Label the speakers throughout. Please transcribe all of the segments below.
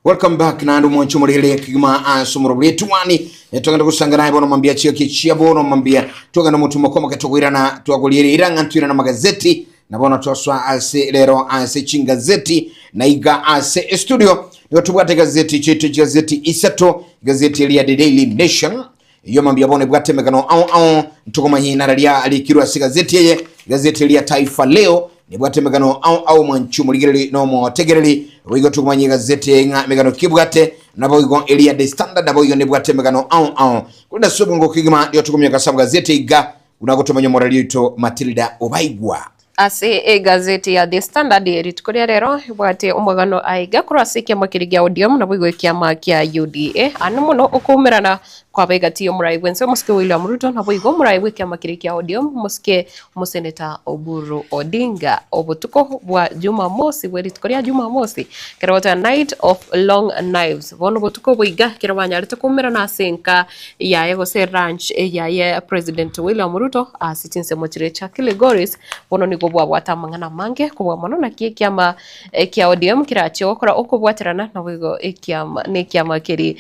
Speaker 1: Welcome back naende omwancho omorere kegima ase omoro bwa etuani togenda gosanga naye bono mambia chioki chia bono mambia togenda omotumo komoke tokoirana twagoriere ira ng'a ntoirana amagazeti na bono twasoa ase rero ase chingazeti na iga ase estudio nigo tobwate egazeti chiaito chigazeti isato egazeti eria The Daily Nation Eyio mambia bono ebwate emegano ao ao ntokomanya inara ria rikirwe ase egazeti eye. Egazeti eria Taifa Leo nebwate emegano ao ao mwanchi omorigereri na omotegereri. Boigo tokomanya egazeti eye ng'a emegano ki ebwate, naboigo eria The Standard naboigo nebwate emegano ao ao. Korende ase obongo kegima nigo tokominyoka ase amagazeti aiga buna gotomanya omorari oito Matilda Obaigwa.
Speaker 2: Ase egazeti ya The Standard ye rituko ria rero ebwate omogano aiga korwa ase ekiama keria gia ODM naboigo ekiama kia UDA. Ande mono okoumerana kwaba egati y'omorai bw'ense omosike William Ruto naboigo omorai bw'ekiama keria kia ODM omosike omoseneta Oburu Odinga obotuko bwa Jumamosi bwe rituko ria Jumamosi ekero goteba night of long knives bono obotuko obo iga ekero banyarete koumerana ase enka yaye gose ranch yaye President William Ruto ase chinsemo chiria chia Kilgoris, bono nigo bwabwate amang'ana amange kobua mono naki ekiama kia ODM kerachie gokora okobwaterana naboigo ekiama nekiama keria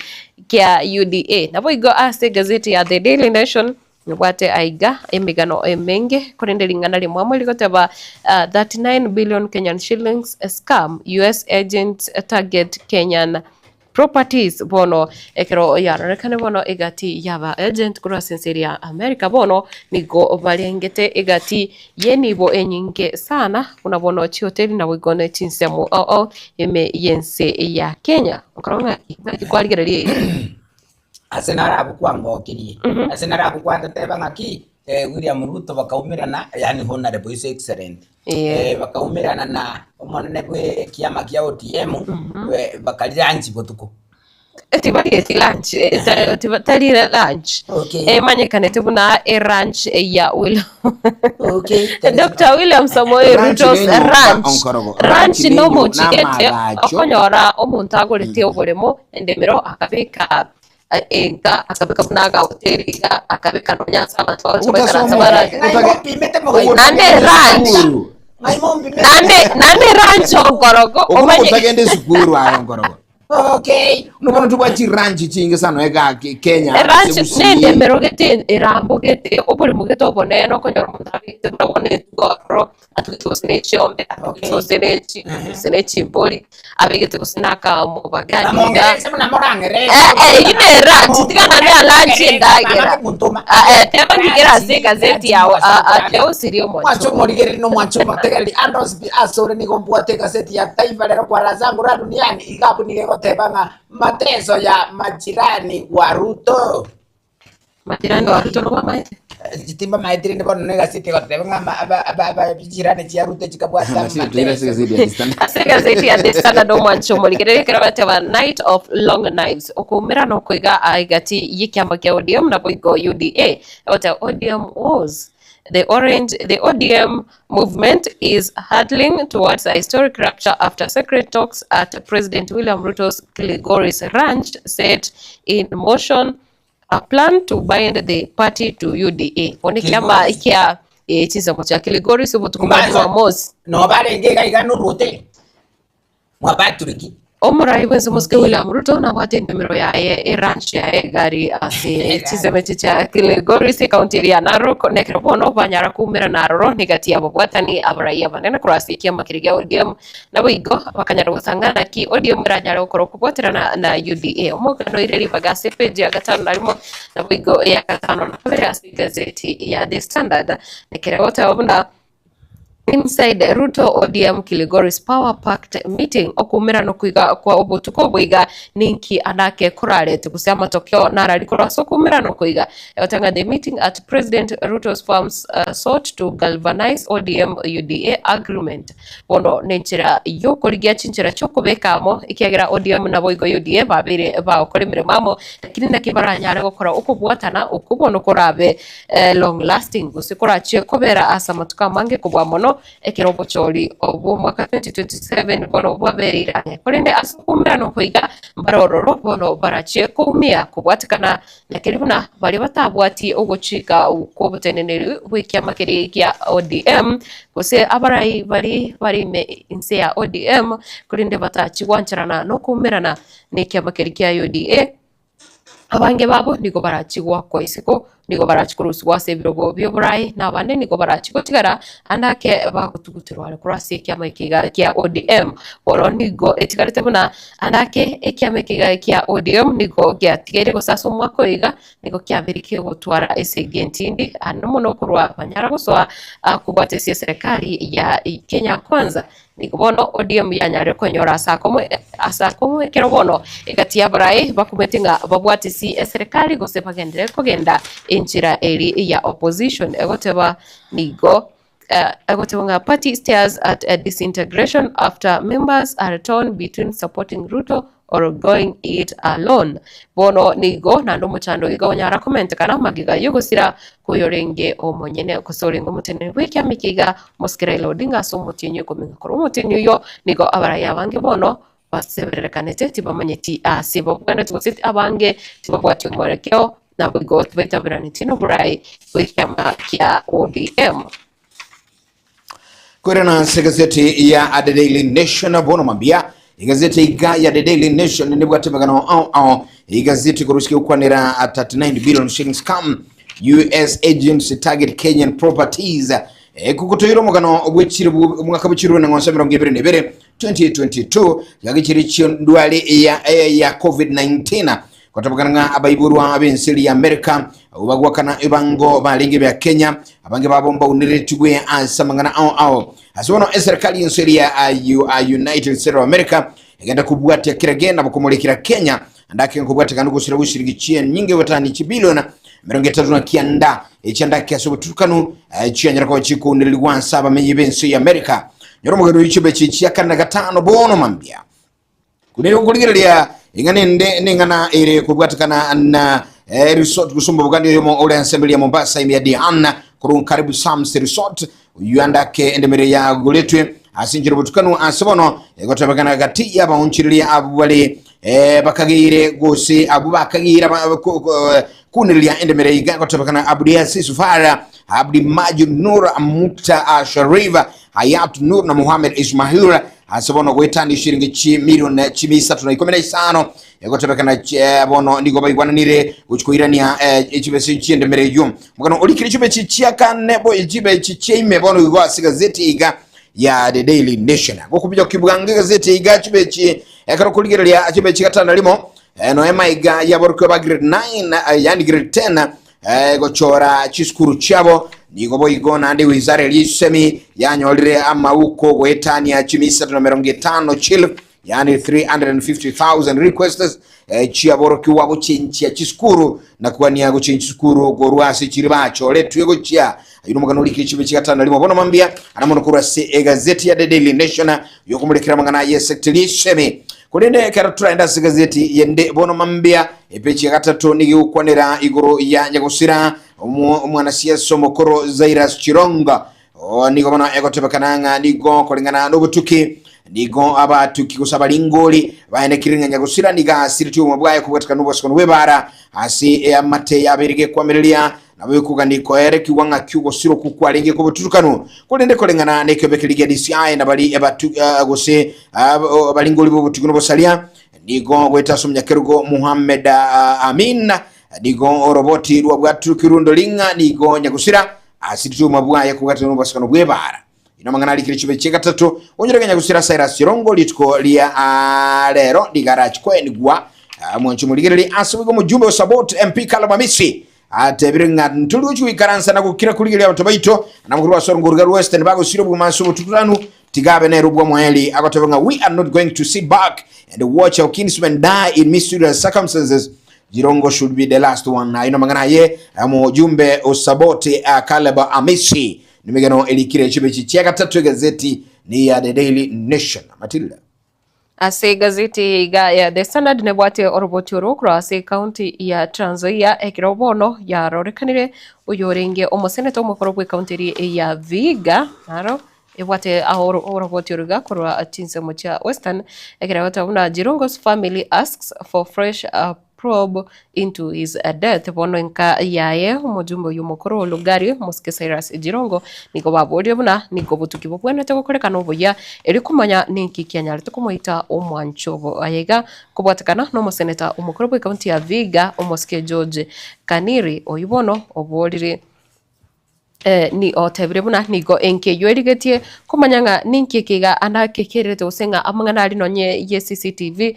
Speaker 2: kia UDA. Naboigo ase egazeti ya The Daily Nation nobwate aiga emegano emenge korende ring'ana rimwamo rigoteba 39 billion Kenyan shillings scam, US agents target Kenyan Properties bono ekero yarorekane bono egati y'aba agent korwa ase ense eria ya America bono nigo barengete egati y'enibo enyinge sana buna bono chihoteli naboigo ne chinsemo ao ao ime y'ense ya Kenya. Nkorora ng'aki ng'aki kwarigereria iga?
Speaker 3: Ase naro abwo kwangokirie, ase naro abwo kwanteteba ng'aki William Ruto bakaumerana yaani Honourable His Excellency.
Speaker 2: Ee.
Speaker 3: Bakaumerana na omonene bwe ekiama kia ODM, bakariranchi botuko.
Speaker 2: Tibarieti lunch, tari lunch.
Speaker 3: Okay.
Speaker 2: Emanyekanete buna eranch ya William.
Speaker 3: Okay.
Speaker 2: Dr. William Samoei
Speaker 1: Ranch
Speaker 2: Ruto's
Speaker 1: nenyomba,
Speaker 2: ranch.
Speaker 1: onkorogo.
Speaker 2: Ranch
Speaker 1: Ranch nenyomba,
Speaker 2: nomochigete
Speaker 1: namagacho.
Speaker 2: okonyora omonto agorete oboremo endemero akabeka enka akabeka buna agahoteli iga akabeka nonya ase abanto bagocha baikaransa
Speaker 1: Ogotasoma
Speaker 2: baragere.
Speaker 3: Ng'ai mompimete mogaika?
Speaker 2: Naende ranch.
Speaker 1: Esukuru.
Speaker 3: Ng'ai mompimete?
Speaker 2: Naende naende ranch onkorogo
Speaker 1: Okwo
Speaker 2: omanye
Speaker 1: otagenda esukuru aye onkorogo.
Speaker 3: Okay.
Speaker 1: Nobono tobwate chiranchi chinge sana iga Kenya
Speaker 2: Eranch
Speaker 1: ase Gusii.
Speaker 2: nendemero gete erambo gete oboremo gete obonene okonyora omonto abegete buna bono etugo ororo atugete gose ne chiombe atugete gose ne chi gose ne chimbori abegete gose na akamobagani iga
Speaker 3: Namongerese buna morang'erese.
Speaker 2: Eh, eh, eyio ne eranchi tiga naende aranchi endagera Ah, eh, teba ngigere ase egazeti yao ah, ah, teosirie
Speaker 3: Mwanche
Speaker 2: omochie
Speaker 3: omorigereri na omwanche omotegereri ande onsi pi asore nigo mbwate egaseti ya Taifa Leo kwa raha zangu la duniani iga abwo nigo egoteba ng'a mateso ya majirani wa Ruto.
Speaker 2: Majirani wa Ruto nigo bamaete?
Speaker 3: Timbamaeti rende bono na egaseti egoteba ng'a ama- aba- aba- aba- chirani chia Ruto chikabwata
Speaker 1: Toire ase
Speaker 3: amateso.
Speaker 1: egazeti ya The Standard.
Speaker 2: Ase egazeti ya The Standard omwanche omorigereria ekero bateba Night of Long Knives okoumera nokoiga egati y'ekiama kia ODM naboigo UDA egoteba ODM wars The Orange the ODM movement is hurtling towards a historic rupture after secret talks at President William Ruto's Kilgoris Ranch set in motion a plan to bind the party to UDA. Bono ekiama
Speaker 3: Kilgoris.
Speaker 2: kia eh, chinsemo chia Kilgoris obotuko bwa
Speaker 3: Mbanza.
Speaker 2: Jumamosi.
Speaker 3: No barenge iga iga norwote mwa Patrick.
Speaker 2: Omorai bwense omosike William Ruto nabwate endemero yaye eranch yaye egari ase chinsemo echi chia Kilgoris ekaunti eria ya Narok nekero bono banyara koumerana aroro negati y'ababwatani abarai abanene korwa ase ekiama keria gia ODM Naboigo bakanyara gosanga naki ODM eranyare gokora okobwaterana na UDA. Omogano oire ribaga ase epeji ya gatano na rimo naboigo eya gatano na kabere ase egazeti ya The Standard. Nekere goteba buna Inside Ruto ODM Kilgoris Power Pact Meeting okoumerana okoiga kwa obotuko oboiga ninki anake korarete gose amatokeo narari korwa ase okoumerana okoiga. Egoteba ng'a the meeting at President Ruto's farms sought to galvanise ODM UDA agreement. Bono nenchera y'okorigia chinchera chi'okobeka amo, ekiagera ODM naboigo UDA babeire bagokora emeremo amo, lakini naki baranyare gokora okobwatana okwo bono korabe long lasting gose korachie kobera ase amatuko amange kobua mono. mono ekero obochori bw'omwaka 2027 bono bwabereire ang'e. Korende ase okoumerana oko iga mbare ororo bono barachie koumia kobwatekana na keria buna baria batabwati ogochika kw'oboteneneri bw'ekiama keria gia ODM gose abarai baria bare ime inse ya ODM korende batachie gwancherana na okoumerana nekiama keria kia UDA. Abange babo nigo barachie goakwa isiko, nigo barachie korusigwa ase ebirogo bi'oboraai, na abande nigo barachie gotigara ande ake bagotuguterwa are korwa ase ekiama eke iga kia ODM. Bono nigo etigarete buna ande ake ekiama eke iga kia ODM nigo giatigaire gose ase omwaka oyo iga, nigo kiabeire kegotwara esegi entindi ande mono korwa banyara gosoa kobwata ase eserekari ya Kenya Kwanza. Nigo bono ODM yanyarire konyora ase akomwe ase akong'u ekero bono egati y'abarai bakumete ng'a babwatisi eserekari gose bagenderere kogenda enchera eri ya opposition egoteba nigo egoteba ng'a party stares at a disintegration after members are torn between supporting Ruto or going it alone. Bono nigo naende omochando iga onyara komentekana magega y'ogosira kw'oyorenge omonyene gose orenge omoteneneri bw'ekiama eke iga omosike Raila Odinga ase omotienyi oikomi ng'a korwa omotienyi oyio nigo abarai abange bono basebererekanete tibamanyeti ase babwenerete gose abange tibabwati omwerekeo naboigo tibaitaberaneti noborai bw'ekiama kia ODM.
Speaker 1: Koirana ase egazeti ya The Daily Nation bono mambia egazeti iga ya The Daily Nation nebwate emegano ao ao egazeti korusika gokwanera 39 billion shillings scam US agents target Kenyan properties ekukutoira omogano bwechire omwaka bwechirwe na ng'onsa 22 2022 yagichire chindwari ya, ya COVID-19 Gotebekana ng'a abaiborwa b'ense eria y'Amerika abwo bagwakana ebango barenge bia Kenya, abange babo mbauneretigwe ase amang'ana ao ao. Ase bono eserekari y'ense eria ya United States of America egenda kobwatia kera genda bokomorekera Kenya ande ake nkobwatekana ogosira gw'eshiringi chinyinge gotani chibilion 39 echiandake ase obotutukanu chianyara koba chikounererigwa ase abamenyi b'ense y'Amerika. Nyora omogeni oyio chibechi chia kane na gatano bono mambia. Korende gokorigereria ing'ana ende neng'ana ere kobwatekana na eh, resort gosomba obogandi oyomo ore ensemo ya Mombasa ime ya Diana korwa Karibu Sams Resort oyuandake endemere ya goretwe ase enchera obotukanu ase bono egotebekana gati y'abaonchereria abwo bare eh, bakageire gose abwo bakageire aba- ko- ko- eh, kunereria endemere iga egotebekana Abdi Aziz Fara Abdi Majid Nur Mukta Sharifa Hayat Nur na Mohamed Ismail Ase bono goetania chiringi chimilion chimia isato na ikomi na isano egotebekana eh, bono nigo baigwananire gochi koirania eh, chibesa chi'endemero eyio. Omogano orikire chibechi chia kane bo chibechi chia ime bono igo ase gazeti iga ya The Daily Nation. Gokobia kibwango egazeti iga chibechi ekero korigereria chibechi gatano na rimo eh, noe maiga yaborokigwa ba grade 9 eh, yani grade 10 eh, gochora chisukuru chiabo nigo boigo naende wizara eria isemi yanyorire amauko goetania chimia isato na merongo etano chil yani 350,000 requests eh, chiaborokigwa gochenchia chisukuru na kwania gochenchia chisukuru korwa ase chiri bachoretwe gochia ayio nomogano orikire chibe chigatano na rimo bono mambia ara mono korwa ase egazeti ya The Daily Nation yokomorekera amang'ana aye esekta eria isemi Korende ekero toraende ase egazeti yende bono mambia, epeji ya gatato nigo egokwanera igoro ya nyagosira omwanasiasa omokoro Jairus Chirongo. Oo, nigo bono egotebekana ng'a nigo koreng'ana nobotuki nigo abatuki gose abaringori baenekire ng'a nyagosira nigo asiretie obogima bwaye kobwatekana nobosokano bw'ebaara ase eamate yabeire gekwamireria Nabo ekogania koerekigwa ng'aki ogosira okwo kwarenge kw'obotutukanu, korende koreng'ana nekeombe keria gia DCI na baria ebatu eh, gose abaringori b'obotuki n'obosaria, nigo goeta ase omonyakerogo Muhammad ah, Amin, nigo oroboti rwabwaturukirwe rundo ring'a nigo nyagosira asirete obogima bwaye kobwatekana n'obosakano bw'ebaara. Ino amang'ana arikire chibe chia gatato, onyore nyagosira Cyrus Jirongo rituko ria ah, rero rigarachi koenigwa ah, mwanche morigererie ase boigo omojumbe o Sabot MP Caleb Amisi Atebire ng'a ntori gochia goikaransa na gokira korigereria abanto baito, na mokori bw'ase orongo roria rw'Western bagosira obogima ase obotuturanu, tiga abe nere obw'omoerio, agoteba ng'a we are not going to sit back and watch our kinsmen die in mysterious circumstances, Jirongo should be the last one. Ayio namang'ana aye omojumbe o Saboti Caleb Amisi. Nemegeno erikire chibechi chia gatato egazeti ni ya The Daily Nation. Matilda.
Speaker 2: Ase egazeti eye iga ya The Standard nebwate oroboti oro korwa ase ekaunti ya Trans Nzoia ekero bono yarorekanire oyorenge omoseneta omokoro bw'ekaunti eria ya Vihiga naro. Ebwate oroboti oro iga korwa chinsemo chia Western, ekero egoteba buna Jirongo's family asks for fresh probe into his death. Bono enka yaye omojumbe oyio omokoro o Lugari, Mosike Cyrus Jirongo, nigo baborire buna nigo obotuki bobwenerete gokorekana obuya erio komanya ninki kianyarete komoita omwancho obo. Aya iga kobwatekana nomoseneta omokoro bw'ecounty ya Vihiga, Omosike George Kaniri, oyio bono oborire. Otebire buna nigo enki eyio erigetie komanya ng'a ninki eke iga anakekererete gose ng'a amang'ana aria nonye ye CCTV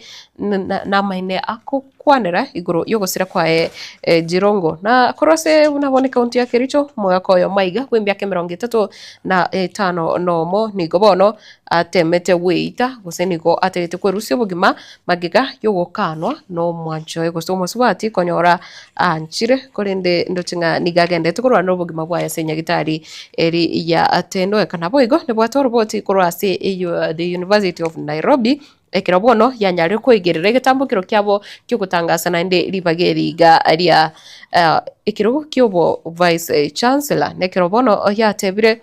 Speaker 2: namaene akokwanera igoro y'ogosira kwaye Jirongo. Na korwa ase buna bono ekaunti ya Kericho, omogaka oyomo aiga bw'emiaka emerongo etato na etano nomo nigo bono atemete gweita gose nigo atagete kwerusia obogima magega y'ogokanwa nomwanchi oye gose omosubati konyora aanchire, korende ndoche ng'a nigo agenderete korwana obogima bwaye ase enyagitari eri ya Tenwek. Naboigo nibwate oroboti korwa ase the University of Nairobi, ekero bono yanyarire koigerera egetambokero kiabo ki'ogotangasa naende ribaga eri iga ria ekerogo ki'obo vice chancellor. Nekero bono yatebire.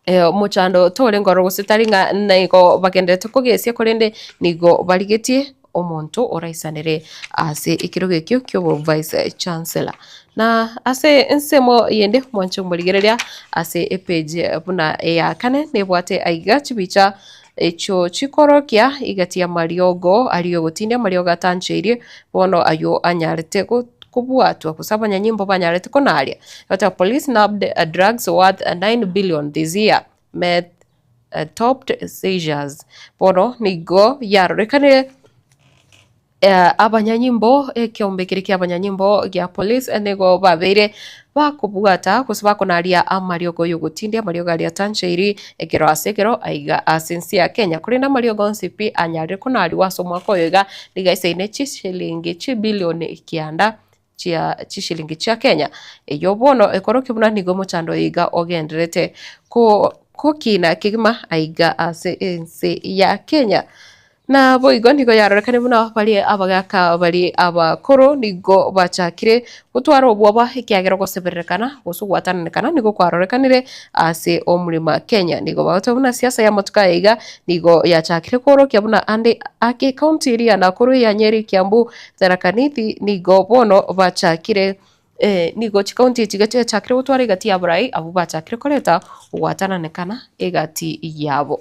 Speaker 2: Omochando torenge ororo gose tari ng'a nigo bagendererete kogesia, korende nigo barigetie omonto oraisanere ase ekerogo ekio ki'obo vice chancellor. Na ase ensemo yende mwanche omorigereria ase epage buna eya kane nebwate aiga chibicha echio chikorokia egati y'amariogo aria ogotindia amariogo atancheirie bono aywo anyarete kobwatwa gose abanyanyimbo banyarete konaria. Goteba police nabbed drugs worth 9 billion this year, meth topped seizures. Bono nigo yarorekanire abanyanyimbo ekeombe keria kia abanyanyimbo gia police nigo babeire bakobwata gose bakonaria amariogo yogotindia amariogo aria atancheiri ekero ase ekero aiga ase ense ya Kenya. Korende amariogo onsi pi anyarire konariwa ase omwaka oyo iga nigo aisaine chishilingi chibilioni kianda chia chishilingi chia Kenya, eyio bono ekorokia buna nigo omochando oyo iga ogendererete gokina kegima aiga ase ense ya Kenya. Naboigo nigo yarorekane buna baria abagaka baria abakoro nigo bachakire gotwara obwoba ekiagera ogosebererekana gose ogwatananekana nigo kwarorekanire ase omorema Kenya. Nigo bagoteba buna siasa y'amatuko aya iga nigo yachakire koorokia buna ande ake ekaunti eria ya Nakuru, eya Nyeri, Kiambu, Tharaka Nithi nigo bono bachakire nigo chikaunti echi chiachakire gotwara egati ya abarai abwo bachakire koreta ogwatananekana egati yabo.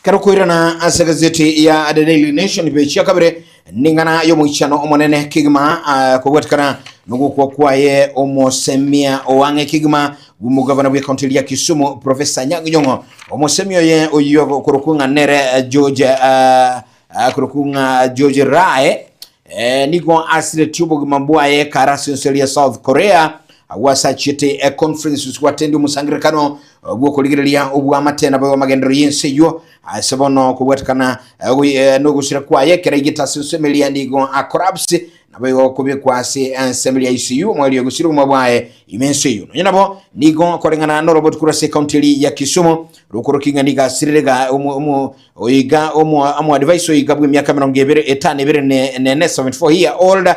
Speaker 1: Ekero okoirana ase egazeti ya The Daily Nation page ya kabere ning'ana y'omoichano omonene kegima ah, kobwatikana nogokwa kwaye omosemia oang'e kegima bw'omogavana bw'ekaunti eria ya Kisumu Professor Anyang' Nyong'o omosemia oye oyio okorokwa ng'a nere eh, George ah, akorokwa ng'a George Rae eh, nigo asiretie obogima bwaye kare ase ense eria ya South Korea agwo ase achiete e conference gose gwatendia omosangererekano bw'okorigereria obwamate nabo amagenderero y'ense eyio ase bono kobwatekana eh, ogoi- eh, nogosira kwaye ekero aigete ase ense emeria nigo akorapse nabo igo okobekwa ase ensemo eria ICU omweri ogosira obogima bwaye ime ense eyio nonya nabo nigo koreng'ana noroboti korwa ase ekaunti eria ya Kisumu rokorokia ng'a nigo asirire ga omo- omo- Oiga omo omoadvice oiga bw'emiaka emerongo ebere etano ebere ne nene 74 year old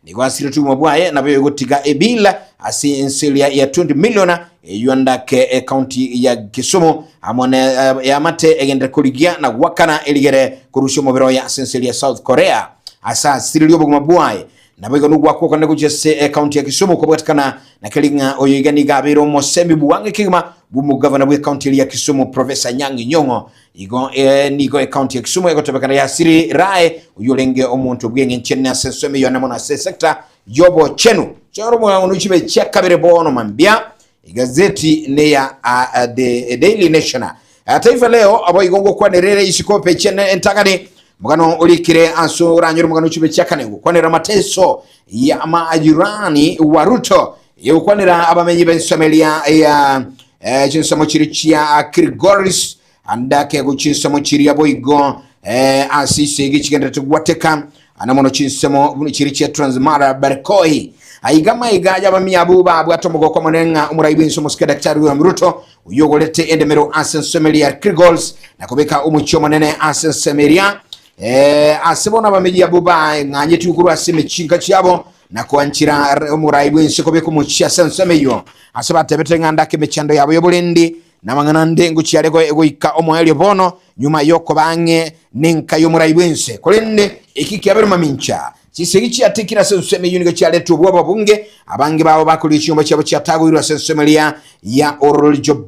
Speaker 1: nigo asiretwe obogima bwaye nabo egotiga ebill ase ense eria ya 20 million eywo ndake ecounty ya Kisumu amo ne eamate egenderere korigia na gwakana erigere korusia omobere oye ase ense eria ya South Korea ase asiririe obogima bwaye Naboigo nogwakwa okone gochia ase ekaunti ya Kisumu kobwatikana na keri ng'a oyo iga nigo abeire omosemi bwang'e kegima bw'omogavana bw'ekaunti eria ya Kisumu Professor Anyang' Nyong'o. Igo eh, nigo ekaunti ya Kisumu egotebekana yasiri Rae oyio orenge omonto bw'eng'encho enene ase ensemo eyio ane mono ase esector y'obochenu. Chora omogano chibe chia kabere bono mambia Igazeti neya uh, The Daily Nation. Uh, Taifa Leo aboigo ngokwanerere isiko pechene entang'ani mugano orikire ase oranyore omogano chibe chiakane gokwanera mateso ya majirani wa Ruto yogokwanera abamenyi b'ensemo eria ya eh, chinsemo chiri chia Kilgoris Andake gochinsemo chiria boigo eh, ase isegi chigenderete gwateka ana mono chinsemo buna chiria chia Transmara Barikoi. Aiga maiga y'abamiabu babwate omogoko omonene ng'a omorai bw'ense omosike Daktari William Ruto oyio ogorete endemero ase ensemo eria ya Kilgoris na kobeka omochie omonene ase ensemo eria eh, ase bono abamenyi abwo bang'anyetigwe korwa ase emechinka chiabo na koanchera omorai bw'ense kobeka omochie ase ensemo eyio ase batebete ng'a ndake emechando yabo y'oborendi. Namang'ana ande ngochia are goika omoerio bono, nyuma y'okoba ang'e nenka y'omorai bw'ense. Korende eki kiabeire mamincha, chisegi chiatekire ase ensemo eyio nigo chiaretwe obwoba obonge, abange babo bakoria chinyomba chiabo chiatagoirwe ase ensemo eria ya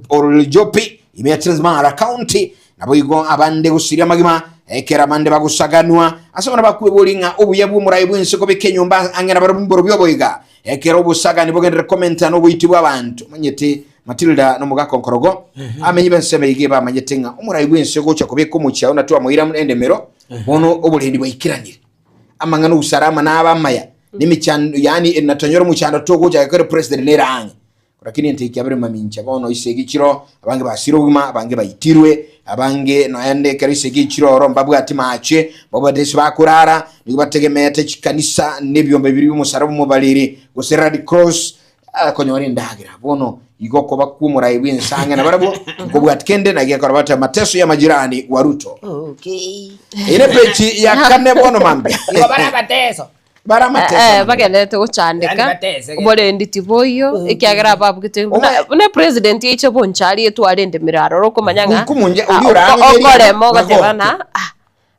Speaker 1: Orolijopi, ime ya Transmara County. Naboigo abande gosiria amagima, ekero abande bagosaganwa, ase abana bakweboria ng'a obuya bw'omorai bw'ense kobeka enyomba ang'e nabarabwo mborobio oboiga. Ekero obosagani bogenderere komenta noboiti bw'abanto, omanyete Matilda nomogaka onkorogo, amenyi b'ensemo eyio bamanyete ng'a omorai bw'ense ogocha kobeka omochie ao na twamoira endemero, bono oborendi bwaikeranire. Amang'ana obusalama nabe amaya, nemechando yaani natonyore omochando togocha gekore president nere ang'e. Lakini ente ekiabere mamincha bono ise egichiro, abange basire obogima, abange baitirwe, abange naende ekero ise egichiro oro mbabwati mache, mbabwate ase bakorara, nigo bategemeete chikanisa na ebiombe biria bi'omosaraba omobariri, gose Red Cross, konyora endagera. Bono igo okoba kw'omorai bw'ense ang'e nabarabwo, nkobwati kende, naki gekora bate mateso y'amajirani wa Ruto.
Speaker 3: Okay.
Speaker 1: Eye nepeji ya kane bono mambia.
Speaker 3: Igo bare abateso.
Speaker 1: Bare amateso amanene.
Speaker 2: Bagenderete gochandeka,
Speaker 3: Yaani batesege.
Speaker 2: oborendi tiboiyo, ekiagera ababugete buna
Speaker 1: Omae-
Speaker 2: buna epresident yaiche bonchari etware endemero aroro okomanya ng'a
Speaker 1: Nkumunja,
Speaker 2: ah,
Speaker 1: oria orang'eria
Speaker 2: okorema ogateba
Speaker 1: bagoke.
Speaker 2: ng'a ah,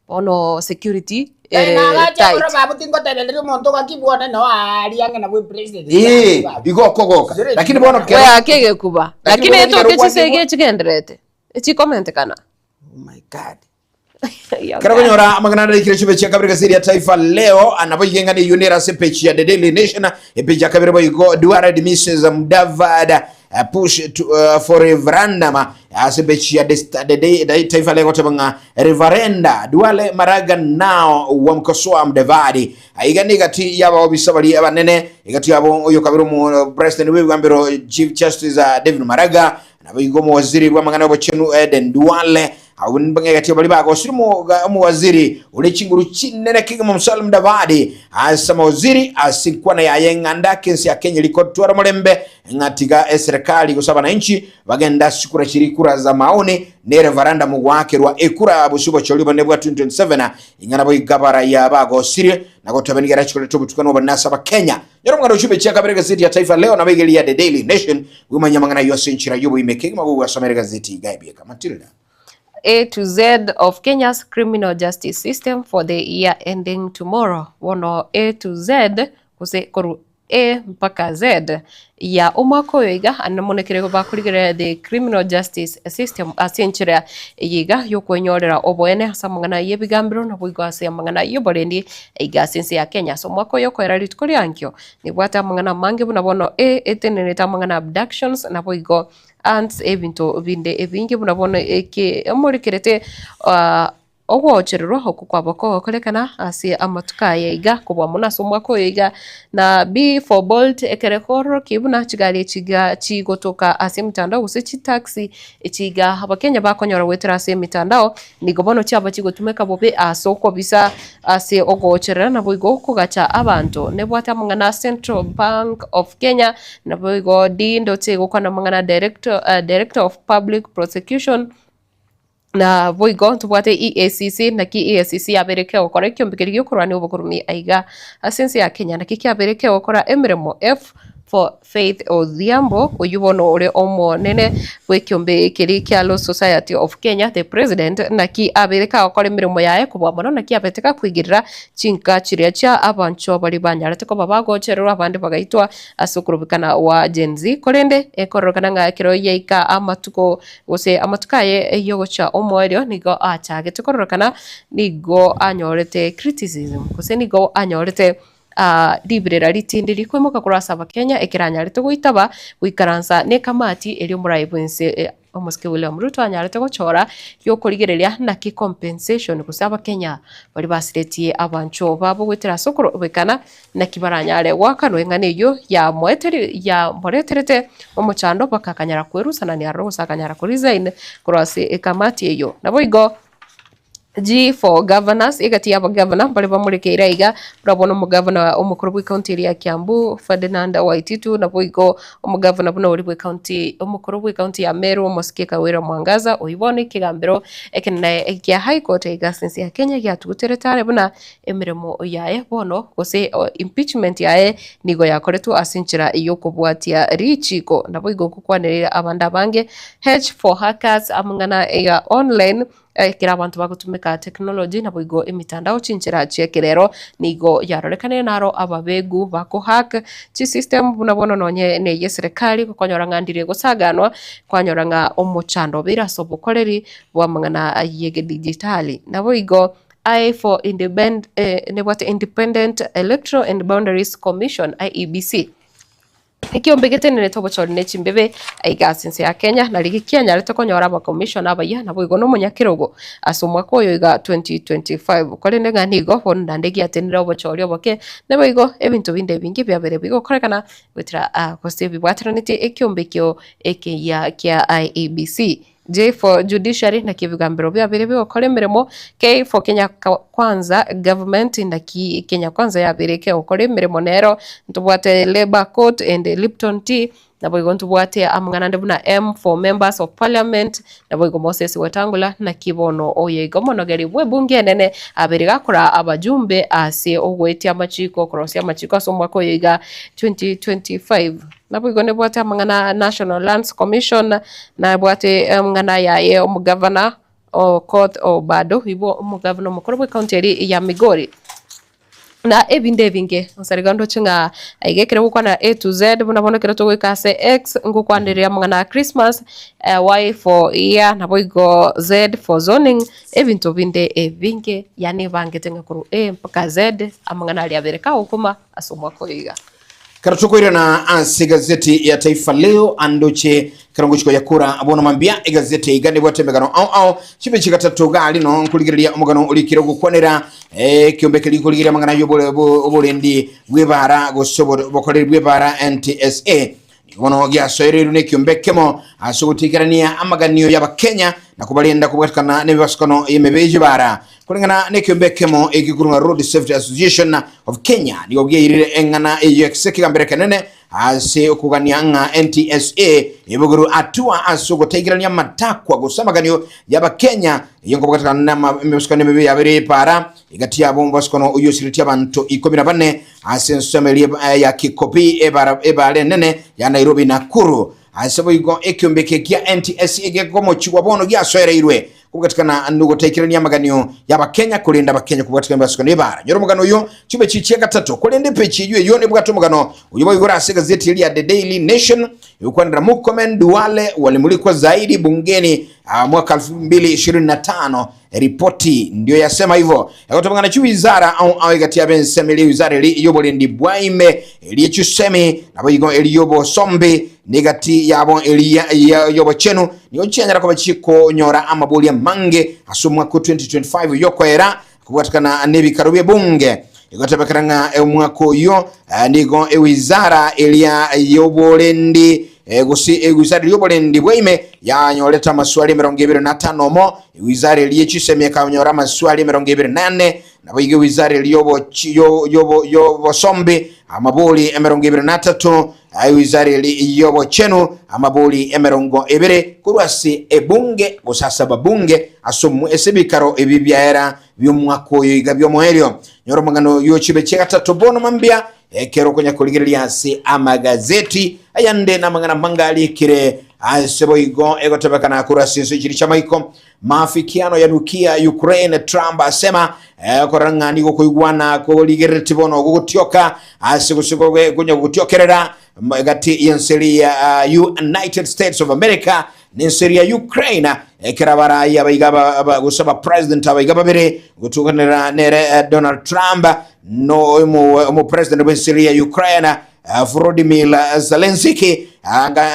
Speaker 2: bono security
Speaker 3: Eh,
Speaker 2: ere
Speaker 3: nagacha
Speaker 2: tight.
Speaker 3: korwa babu tingotebereria omonto gaki bwone no aaria ang'e nabwo epresident.
Speaker 1: Ee, igo okogoka. Lakini bono kero
Speaker 2: Weake egekuba,
Speaker 1: Lakini
Speaker 2: lakini
Speaker 1: bono
Speaker 2: etoke
Speaker 1: ekero
Speaker 2: chisegi
Speaker 1: gwakigwa-
Speaker 2: echigendererete, echikomentekana.
Speaker 3: Oh my God.
Speaker 1: Kero konyora amang'ana arikire chibe chia kabere gazeti ya Taifa Leo nabo iga eng'ana eyio nere ase page ya The Daily Nation epage ya kabere boigo Duale dismisses Mudavadi push to, for referendum ase page ya The, Sta- The, Day- The Taifa Leo goteba ng'a referenda Duale Maraga nao wamkosoa Mudavadi aiga ni gati y'abaobisa baria abanene egati yabo oyo kabere omo president bw'ebigambero Chief Justice David Maraga Naboigo omowaziri bw'amang'ana y'obochenu Eden Duale, abwo nibang'egetie baria bagosire omowaziri ore chinguru chinene kegima Musalia Mudavadi ase amawaziri ase enkwana yaye ng'a ndake ense ya Kenya rikotwara omorembe ng'a tiga eserekari gose abananchi bagende ase chikura chiria kura za maoni ne referendum goakerwa ekura bosio obochori obonene bwa 2027 ing'a naboigo abaraiya bagosirie na goteba nigo erachikorete obotukanu obonene ase abakenya. Nyora omoganda ochio bechia kabere egazeti ya Taifa Leo nabo igeria The Daily Nation bwimanye amang'ana ayio ase enchera y'oboime kegima gogwasomera egazeti iga ebieka. Matilda.
Speaker 2: A to Z of Kenya's criminal justice system for the year ending tomorrow. Bono A to Z gose korwa A mpaka Z ya omwaka oyo iga ande mono ekere bakorigereria the criminal justice system ase enchera eye iga yokwenyorera oboene ase amang'ana y'ebigambero naboigo ase amang'ana y'oborendi Aiga ase ense ya Kenya ase omwaka oyo okoera rituko riankio, nebwate amang'ana amange buna bono e etenerete amang'ana abductions naboigo ants ebinto binde ebinge buna bono eke emorekerete ogochererwa oko kwaba kogokorekana ase amatuko aya iga kobua mono ase omwaka oyo iga na B for Bolt ekere kororokia buna chigari echi iga chigotoka ase emitandao gose chitaxi echi iga abakenya bakonyora goetera ase emitandao. Nigo bono chiaba chigotumeka bobe ase okobisa ase ogocherera naboigo okogacha abanto. Nebwate amang'ana a Central Bank of Kenya, naboigo D ndoche egokwana amang'ana a Director, Director of Public Prosecution, naboigo ntobwate EACC, naki EACC yabeire kegokora ekiombe keria giokorwania obokorumi aiga ase ense ya Kenya. Naki kiabeire kegokora emeremo F for Faith Odhiambo, oyio bono ore omonene bw'ekiombe keria kia Law Society of Kenya, the president, naki abeire kagokora emeremo yaye kobua mono naki abete gakoigerera chinka chiria chia abanchwa baria banyarete koba bagochererwa abande bagaitwa ase okorobekana gwa Gen Z. Korende ekororokana ng'a ekero yaika amatuko gose amatuko aye yogocha omoerio nigo achagete kororokana nigo anyorete criticism gose nigo anyorete Riberera ritindi rikoimoka korwa ase Abakenya ekeranyarete goitaba goikaransa nekamati eria omorai bwense omosike William Ruto anyarete gochora riokorigereria naki compensation gose Abakenya baria basiretie abancho babo goetera ase okorobekana naki baranyare goakanwa eng'ana eyio yamoeteri yamoreterete omochando mpaka akanyara kwerusanania aroro gose akanyara ko resign korwa ase ekamati eyio. Naboigo. G for Governors, egati y'abagavana mbare bamorekeire aiga, buna bono omogavana omokoro bw'ecounty eria ya Kiambu, Ferdinand Waititu, naboigo omogavana buna oria bw'ecounty omokoro bw'ecounty ya Meru, Omosike Kawira Mwangaza, oyio bono ekegambero ekenene kia High Court aiga ase ense ya Kenya giatuguterete are buna emeremo yaye bono gose impeachment yaye nigo yakoretwe ase enchera y'okobwatia richiko. Naboigo ngokwanereire abande abange, H for Hackers, amang'ana ya online. Ekero abanto bagotumeka technology naboigo emitandao chinchera chi'ekerero nigo yarorekanire naro ababegu bakohack chisystem buna bono nonye na eye eserekari okonyora ng'a ndire egosaganwa kwanyora ng'a omochando obeire ase obokoreri bw'amang'ana y'egedijitali. Naboigo I for independ nebwate Independent Electoral and Boundaries Commission, IEBC. Ekiombe getenenerete obochori ne chimbebe aiga ase ense ya Kenya na rigia kianyarete konyora abakomishona abayia naboigo nomonyakerogo ase omwaka oyo iga 2025. Korende ng'a nigo bono naende giatenenire obochori oboke naboigo ebinto binde ebinge biabeire bigokorekana goetera gose bibwateranetie ekiombe ekio ekeyia kia IEBC. J for Judiciary, naki ebigambero biabeire bigokora emeremo, K for Kenya Kwanza Government, naki Kenya Kwanza yabeire kegokora emeremo nero, ntobwate Labour Court and Lipton Tea, naboigo ntobwate amang'ana ande buna M for Members of Parliament, naboigo Moses Wetangula, naki bono oyo iga omonogeri bw'ebunge enene abeire gakora abajumbe ase ogoetia amachiko, korosia amachiko ase omwaka oyo iga 2025. Naboigo nebwate amang'ana a National Lands Commission, nabwate amang'ana yaye omogavana Okoth Obado, ibo omogavana omokoro bw'ecounty eria ya Migori, na ebinde ebinge. Onsariga ndoche ng'a aiga ekero gokwana A to Z buna bono ekero togoika ase X ngokwaneria amang'ana a Christmas, Y for year, naboigo Z for zoning, ebinto binde ebinge yaani ebangete ng'a korwa A mpaka Z amang'ana aria abere kagokoma ase omwaka oyo iga.
Speaker 1: Kero tokoirana ase egazeti ya Taifa Leo andoche kero ngochia koyakora bono mambia egazeti iga nebwate emegano ao ao chibechi gatato gari no nkorigereria omogano orikire ogokwanera ekiombe keria nkorigereria amang'ana y'obore oborendi bw'ebara gose obokoreri bw'ebara NTSA Nigo bono giasoereirwe nekiombe ekemo ase ogotigerania amaganio y'Abakenya na kobarenda kobwatekana nemebasukano y'emebe y'ebara. Koreng'ana nekiombe ekemo eki korwa Road Safety Association of Kenya nigo giairire eng'ana eyio ase ekegambero ekenene ase okogania ng'a NTSA ebogerwe hatua ase ogotaigerania amatakwa gose amaganio y'Abakenya eyio nkobwatekana nemebasukano emebe yabere y'ebara Egati yabo omobosokano oyio osiretie abanto ikomi na bane ase ensemo eria ya Kikopi ebara ebara enene ya Nairobi Nakuru. Ase boigo ekiombe eke kia NTSA gekomochigwa bono giasoereirwe kobwatikana nogotaikerania amaganio y'Abakenya korende Abakenya kobwatikana emebasokano y'ebara. Nyora omogano oyo chibe chichia gatato korende epeji eyio eyio nebwate omogano oyio boigo ore ase egazeti eria ya The Daily Nation egokwanera Murkomen Duale walimulikwa zaidi bungeni mwaka 2025 Eripoti ndio yasema hivyo egotobang'ana chiwizara ao ao egati y'ab'ensemo eria ewizara eri y'oborendi bwa ime, eria chisemi, naboigo eri y'obosombi, na egati yabo eria y'obochenu, nigo chianyara koba chikonyora amabori amange ase omwaka o 2025 oyio okoera kobwatekana n'ebikaro bi'ebunge. Egotebekana ng'a omwaka oyio nigo ewizara eria y'oborendi gose ewizara eria y'oborendi bwa ime yanyorete amaswali emerongo ebere na atano omo, Ewizara eria ye chisemi ekanyora amaswali emerongo ebere na ane, naboigo ewizara eria y'obosombi amabori emerongo ebere na atato, ewizara eria y'obochenu amabori emerongo ebere korwa ase ebunge gose ase ababunge ase ase ebikaro ebi biaera bi'omwaka oyo iga bi'omoerio. Nyora omogano y'ochibe chi'egatato bono mambia Ekero okonya korigereria ase amagazeti ayande namang'ana amange arikire ase boigo egotebekana korwa ase ense chiri chi'amaiko maafikiano yanukia Ukraine Trump asema korora ng'a nigo koigwana korigerereti bono gogotioka ase gose konya gotiokerera gati y'ense eria United States of America n'ense eria Ukraine ekero abarai abaiga gose abapresident abaiga babere gotukanera nere Donald Trump no omopresident bw'ense eria ya Ukraine Volodymyr Zelensky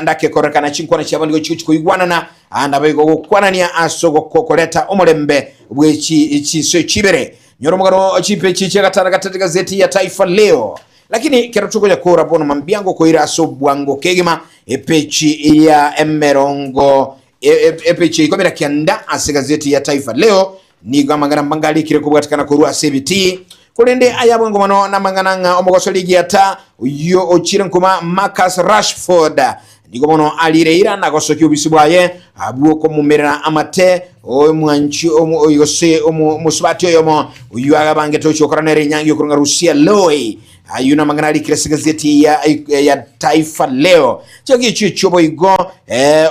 Speaker 1: ndakekorekana chinkwana chiabo nigo chigochi koigwanana naboigo gokwanania ase ogokoreta omorembe bwe chinse chibere. Nyora omogano chipechi chia gatano gatatu gazeti ya Taifa Leo. Lakini kero tokonya kora bono mambia ngokoira ase obwango kegima epechi ya emerongo epechi ya ikomi na kenda ase gazeti ya Taifa Leo. Nigo amang'ana amange arikire kobwatekana korwa ase ebitii, korende aya bwango mono namang'ana ng'a omogosori egiata oyio ochire nkuma Marcus Rashford nigo bono arire eira na gosokia obisi bwaye bw'okomomerera amate omwanchi gose omosubati oyomo oyio agabangete gochia gokora nere enyangi okorwa ng'a Lucia Loi. Ayio namang'ana arikire ase egazeti ya, ya Taifa Leo. Chiaki echio echio boigo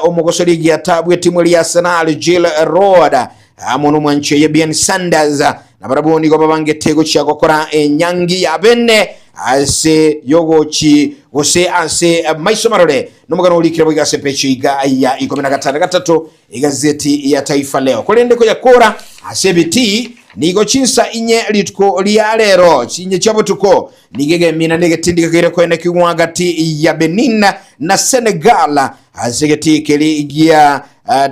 Speaker 1: omogosori egiata bw'etimu eria ya Arsenal Jill Roord amo nomwanchi oye Bien Sanders nabarabwo nigo babangete gochia gokora enyangi ya bene ase yogochi gose ase maiso marore nomogano orikire boigo ase pechi iga ya ikomi na gatano gatato egazeti ya Taifa Leo. Korende koyakora ase ebitii nigo chinsa inye rituko ria rero chinye chia botuko nigo egemina na egetindi gekeire koenekigwa gati ya Benin na Senegal ase egetii keri gia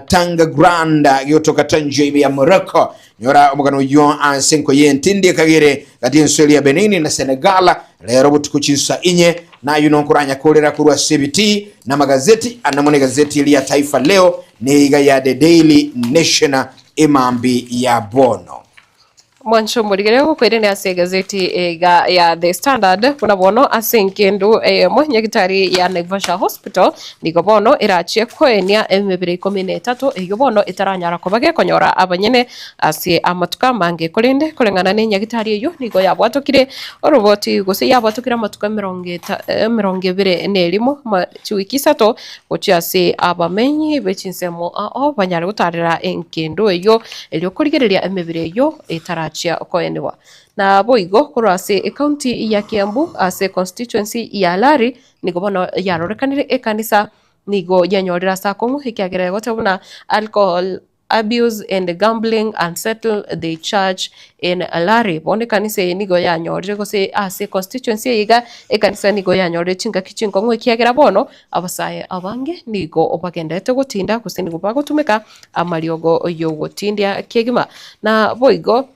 Speaker 1: Tanga Grand gegotoka Tangier ime ya Morocco. Nyora omogano oyio ase enko y'entindi ekagere gati y'ense eria ya Benin na Senegal rero botuko chinsa inye. Nayio nonkoranya korera korwa ase ebitii na amagazeti anamo na egazeti eria ya Taifa Leo na eiga ya The Daily Nation emambi ya bono.
Speaker 2: Mwancho morigere gokoirania ase egazeti iga ya The Standard buna bono ase engendu eyemo nyagitari ya Naivasha Hospital nigo bono erachie koenia emebere ikomi na etato eyio bono etaranyara koba gekonyora abanyene ase amatuko amange korende koreng'ana ne nyagitari eyio nigo yabwatokire oroboti gose yabwatokire amatuko emerongo eta emerongo ebere na erimo chiwiki isato gochia ase abamenyi be chinsemo ao banyare gotaarera engendu eyio, erio korigereria emebere eyio etarachia koenigwa. Naboigo korwa ase ecounty ya Kiambu ase constituency ya Lari nigo bono yarorekanire ekanisa nigo yanyorire ase akong'u ekiagera egoteba buna alcohol Abuse and gambling unsettle the church in Lari. Bono ekanisa eye nigo yanyorire gose ase constituency eye iga ekanisa nigo yanyorire chingaki chinkong'u ekiagera bono abasae abange nigo bagenderete gotinda gose nigo bagotumeka amariogo yogotindia kegima. Na boigo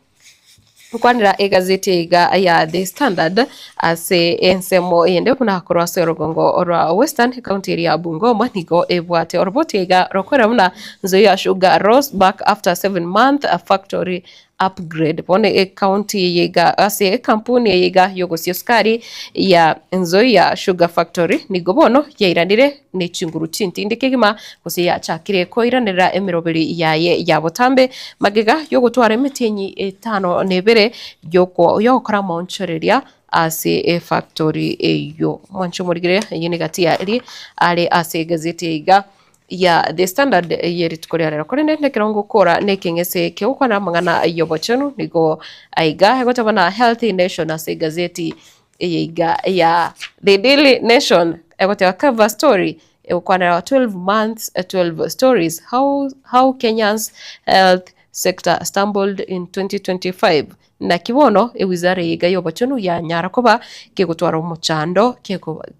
Speaker 2: Nkwanera egazeti iga ya The Standard ase ensemo eyende buna korwa ase orogongo rwa Western ekaunti eria ya Bungoma nigo ebwate oroboti iga rokorera buna Nzoia Sugar rolls back after 7 month factory upgrade. Bono ekaunti eye iga ase ekampuni eye iga yogosia esukari ya Nzoia Sugar Factory nigo bono yairanire ne chinguru chintindi kegima gose yachakire koiranerera emeroberi yaye ya botambe magega y'ogotwara emetienyi etano na ebere y'ogokora amaonchoreria ase efactory eyio. Mwanche omorigere eyio negati ya eria are ase egazeti eye iga ya The Standard ye rituko ria rero. Korende nekero ngokora nekeng'ese kegokwana amang'ana y'obochenu nigo aiga egoteba na Healthy Nation ase egazeti eye iga ya The Daily Nation egoteba cover story egokwanera 12 months 12 stories how, how Kenya's health sector stumbled in 2025 naki bono ewizara eye iga y'obochenu yanyara koba kegotwara omochando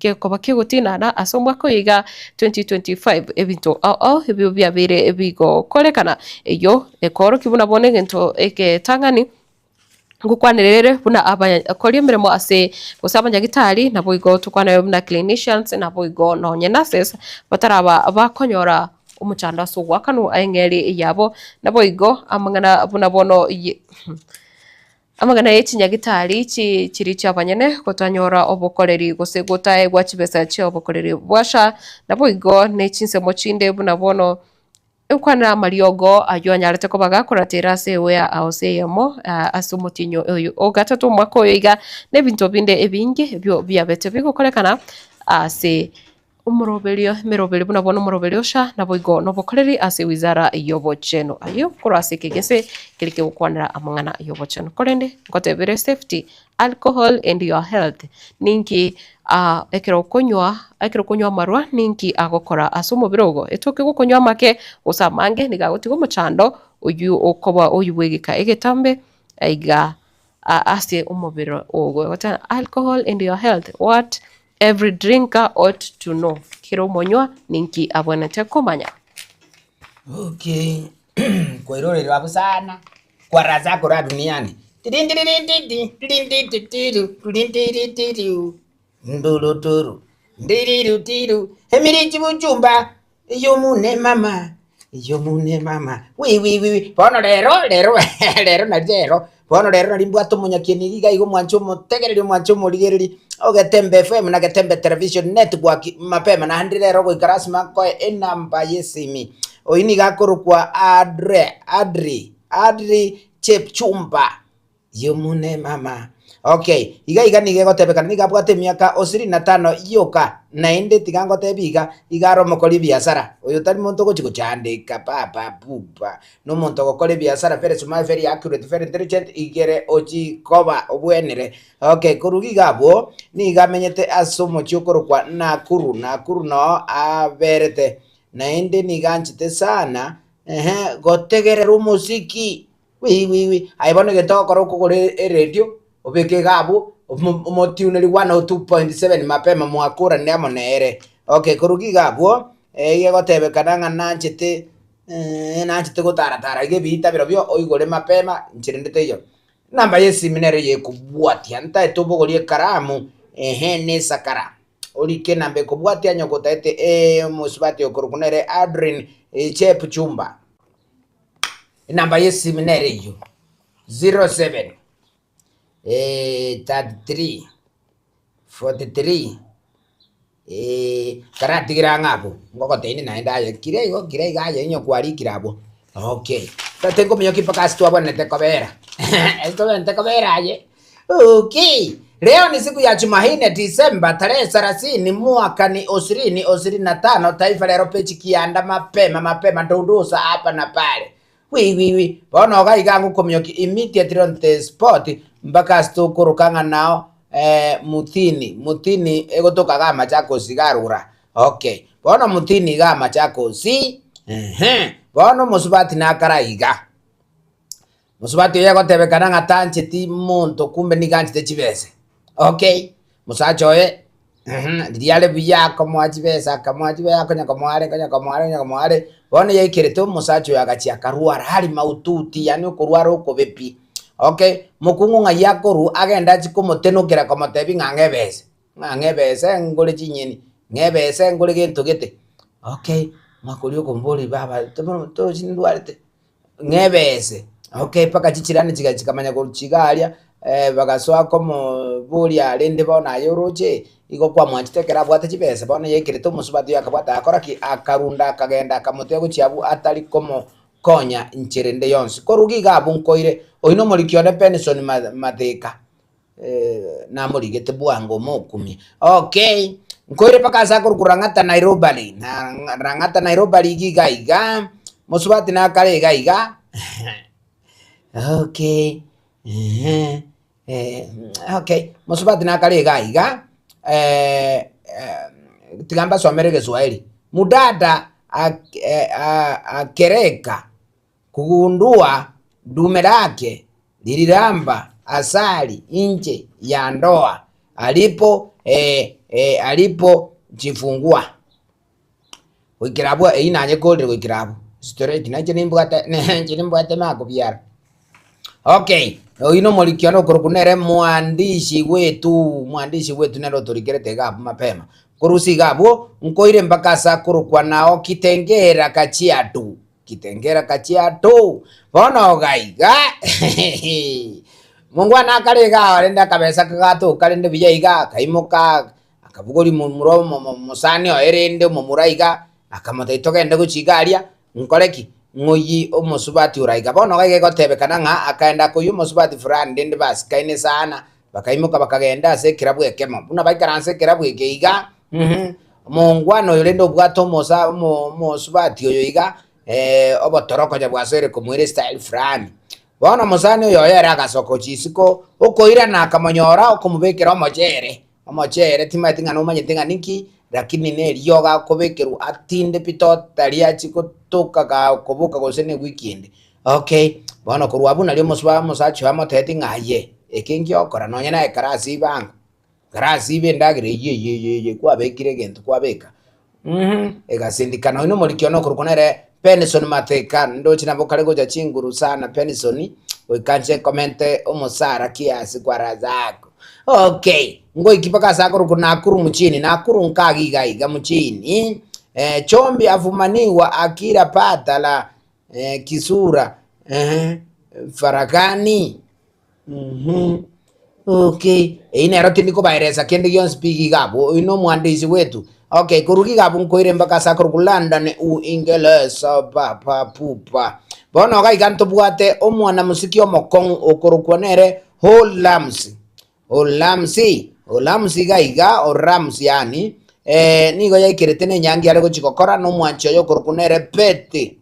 Speaker 2: gekoba kegotinana ase omwaka oyo iga 2025 ebinto ao ao ebio biabeire bigokorekana eyio ekoorokia buna bono egento egetang'ani Ngokwanera ere buna abakori emeremo ase gose abanyagitari, naboigo tokwanere buna clinicians, naboigo nonye nurses, bataraba bakonyora omochando ase ogoakanwa eng'eri yabo, naboigo amang'ana buna bono ye amang'ana ye chinyagitari chi chiri chiabanyene gotanyora obokoreri gose gotaegwa chibesa chia obokoreri bwa SHA, naboigo ne chinsemo chinde buna bono. Nkwanera amariogo ayio anyarete koba gakoratera ase ewarehouse eyemo ase omotienyi oyo o gatato omwaka oyo iga, na ebinto binde ebinge ebio biabete bigokorekana ase omoroberio emeroberio buna bono omoroberio ocha naboigo nobokoreri ase ewizara y'obochenu. Ayio korwa ase ekegese keria kegokwanera amang'ana y'obochenu. Korende ngotebere safety Alcohol and your health, ninki ekero okonywa ekero okonywa amarwa ninki agokora ase omobere ogo? Etoke gokonywa amake gose amange nigo agotiga omochando oywo okoba oywo bwa egeka egetambe aiga ase omobere ogo. Egoteba alcohol and your health, what every drinker ought to know, kera omonywa ninki abwenerete komanya.
Speaker 3: Okay, kwairorerwa abwo sana. Kwa raha zako raha duniani nduruturu ndirirutiru emirichi buchumba eyomune mama. Eyio mune mama, wi wi wi wi, bono rero rero rero nari rero, bono rero nari mbwate omonyakieni iga iga omwanche omotegereri omwanche omorigereri, o Getembe FM na Getembe Television Network mapema naende rero goika lasima nkoe enamba ya esimi. Oyio nigo akorokwa Adre Adri Adri Chepchumba. Yomune mama. Okay, iga iga nigo egotebekana nigo abwate emiaka osirini na tano yoka, naende tiga ngotebi iga, iga are omokori ebiasara, oyo tari monto ogochi gochandeka papa pupa, na omonto ogokora ebiasara very smart, very accurate, very intelligent, igere ochi koba obwenere. Okay, korwa iga abwo, nigo amenyete ase omochie okorokwa Nakuru, Nakuru noo aberete, naende nigo anchete sana, ehe, gotegerera omosiki. Wi wi wi, aye bono egento ogokora okogora eredio, obeke iga abwo, omo omotiuneri 102.7 mapema mwakorane amo nere. Okay, korwa iga abwo, iga egotebekana ng'a nanchete nanchete gotaratara iga ebiita birobio oigore mapema inche rende teiyo. Enamba ya esimi nere eyekobwatia, ntaete obogorie ekaramu, ehe na esakara, orike enamba ekobwatia onye gotaete omosubati okorokwa nere Adrine Chepchumba. Enamba y'esimi nere eyio, 07 33 43 karatigere ang'e abwo, ngogotebi naende aye kira igo kira iga aye onye kwarikire abwo, okay. Tata nkominyokia mpaka ase twabwenerete kobera, ase tobwenerete kobera aye, okay. Leo ni siku ya Jumanne Disemba tarehe sarasini mwaka ni osirini osirini na tano Taifa Lero peji kianda mapema mapema ndundusa hapa na pale wi wi wi bono iga iga ngokomioki immediately on the spot mpaka ase tokoroka ng'a nao eh, Muthini Muthini egotoka iga Machakos iga arura okay bono Muthini iga Machakos ehe bono omosubati nakara iga. Mosubati oyo egotebekana ng'a tancheti monto kumbe nigo anchete chibesa. Okay, mosacha oye riria are buya akomoa chibesa akamoa chibesa akonya komoa are konya komoa are konya komoa are, bono yaikerete omosacha oyo agachia akarwara ari maututi yaani okorwara okobe pi. Okay, mokungu ng'ai akorwa agende achie komotenokera komotebia ng'a ng'a ebesa, ng'a ng'a ebesa ngore chinyeni, ng'a ebesa ngore gento gete. Okay, omwaka oria okomoboria baba torochi ndwarete. Ng'ebese, okay, mpaka chichirani chiga chikamanya gochia iga aria, bagasoa komoboria rende bono aye oroche, igo kwamwanchete ekero abwate chibesa, bono yaikerete omosubati oyo akabwata agakora ki? Akarunda akagenda akamotiga gochia abwo atari komokonya inchera ende yonsi. Korwa iga abwo nkoire, oyio na omoriki one Benson Matheka. Namorigete bwango mokumie. Okay, nkoire mpaka ase akorokwa Lang'ata Nairobari, na Lang'ata Nairobari iga iga iga, mosubati nakare iga iga, okay, ehe, okay, mosubati nakare iga iga, tiga mbasomere egeswahili, mudada akereka Kugundua ndume lake lirilamba asali inche ya ndoa alipo alipo chifungua. Goikera abwo eyio nanyekorire goikera abwo straight na inche nimbwate inche nimbwate makobiara. Okay, oyio na omoriki one okorokwa nere mwandishi wetu mwandishi wetu nere otorikerete iga abwo mapema. Korusia iga abwo, nkoire mpaka ase akorokwa nao Kitengela Kajiado. Kitengela Kajiado. Bono iga iga, mongwana akare iga rende akabesa kagatoka rende buya iga, akaimoka, akabogoria momura omosani oye rende omomura iga, akamotebia togende gochia iga aria, nkore ki? Ng'oyie omosubati ore aiga. Bono iga egotebekana ng'a akaenda akoyia omosubati fulani rende basikaine sana, Bakaimoka bakagenda ase ekerabu ekemo. Buna baikaransa ekerabu eke iga, omongwana oyo rende obwate omosa omosubati oyo iga, obotoro konya bwasoire komoira estyle fulani. Bono omosani oyo oye ere agasoka gochia isiko, okoirana akamonyora okomobekera omochere, omochere timanyeti ng'a nomanyete ng'a ninki, lakini na eriogo akobekerwa atinde pi totally achie gotoka gakoboka gose na ewiki ende. Okay, bono korwa abwo nario omosuba omosacha oyo amotebetie ng'a aye, eke ngiokora nonye naye karasibe ango, karasibe endagera eyio eyio eyio eyio kwabekire egento kwabeka egasindikana. Oyio na omoriki one okorokwa nere Benson Matheka, ndoche nabo kare gocha chinguru sana Benson, goika nche nkomente omosara kiasi kwa Razako. Okay, ngoiki mpaka ase akorokwa Nakuru mchini, Nakuru nkaga iga iga mchini. Chombi afumaniwa akila pata la kisura faragani. Okay, eyio nero tindi kobaeresa kende gionsi pi iga abwo, oyio na omwandishi bwetu. Okay, korwa iga abwo nkoire mpaka ase akorokwa London Uingeresa papa pupa. Bono iga iga ntobwate omwanamosiki omokong'u okorokwa nere Holams. Olamsi, Olamsi iga iga, Orams yaani, nigo yaikerete nenyangi are gochia gokora nomwanchi oye okorokwa nere Beti.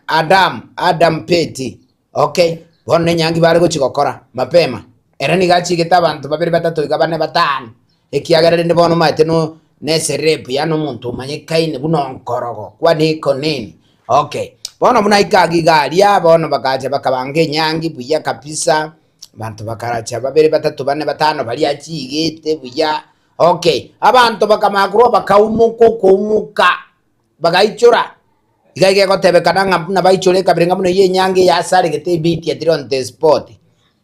Speaker 3: Adam, Adam Beti, okay, bono nenyangi bare gochia gokora mapema. Ere nigo achigete abanto babere batato iga bane batano, ekiagera rende bono omanyete no neserebu yaani omonto omanyekaine buna onkorogo, kwani iko nini? Okay, bono buna aika agwo iga aria, bono bagacha bakabanga enyangi buya kabisa, abanto bakaracha babere batato bane batano baria achigete buya, okay, abanto bakamanya korwa bakaumoka okoumoka, bagaichora, iga iga egotebekana ng'a buna baichore ekabere ng'a buna eywo enyangi eyasaregete immediately on the spot.